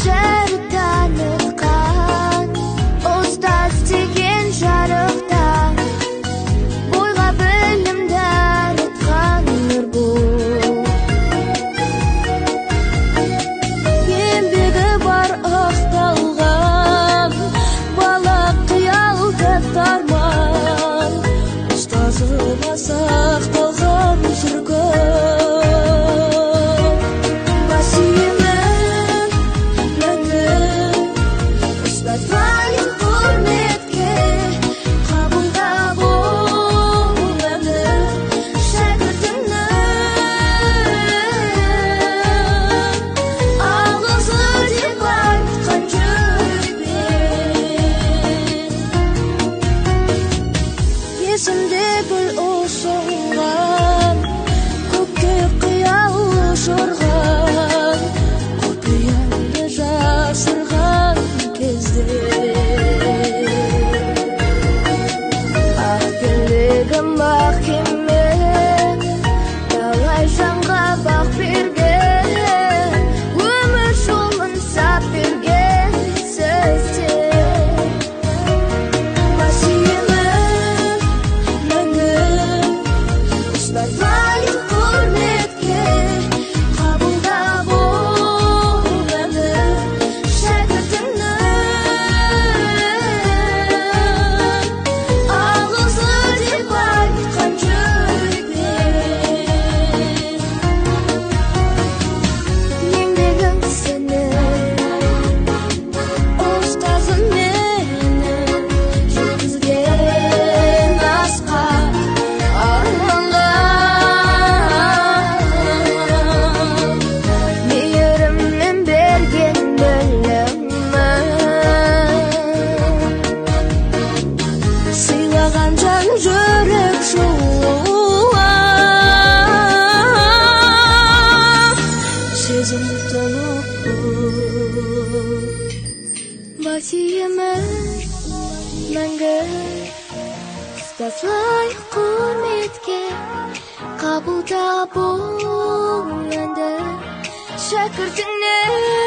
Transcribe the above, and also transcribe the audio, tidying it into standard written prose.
Шәр танытқан ұстаз деген жарықта, бойға білім дарытқан нұр бұл. Еңбегі бар ақталған, бала қиял, тәтті арман, ұстазыма сақталған сыр көп. Бас иемін мәңгі, Ұстаз лайық құрметке, қабылда бұл әнді шәкіртіңнің. Алғысы деп айтқан жүрекпен. Есімде гүл ұсынған, көкке қиял ұшырған, құпиямды жасырған кезде. Ақ тілегім, ақ кеме, талай жанға бақ берген, өмір жолын сап берген сіздер. Бас иемін мәңгі, Ұстаз лайық құрметке, қабылда бұл әнді шәкіртіңнің. Алғысы деп айтқан жүрекпен. Еңбегің сенің, ұстазым менің, жеткізген асқар арманға. Мейіріммен берген білімін, сыйлаған жан жүрек жылуын, сезім толы. Бас иемін мәңгі, ұстаз лайық құрметке, қабылда бұл әнді шәкіртіңнен.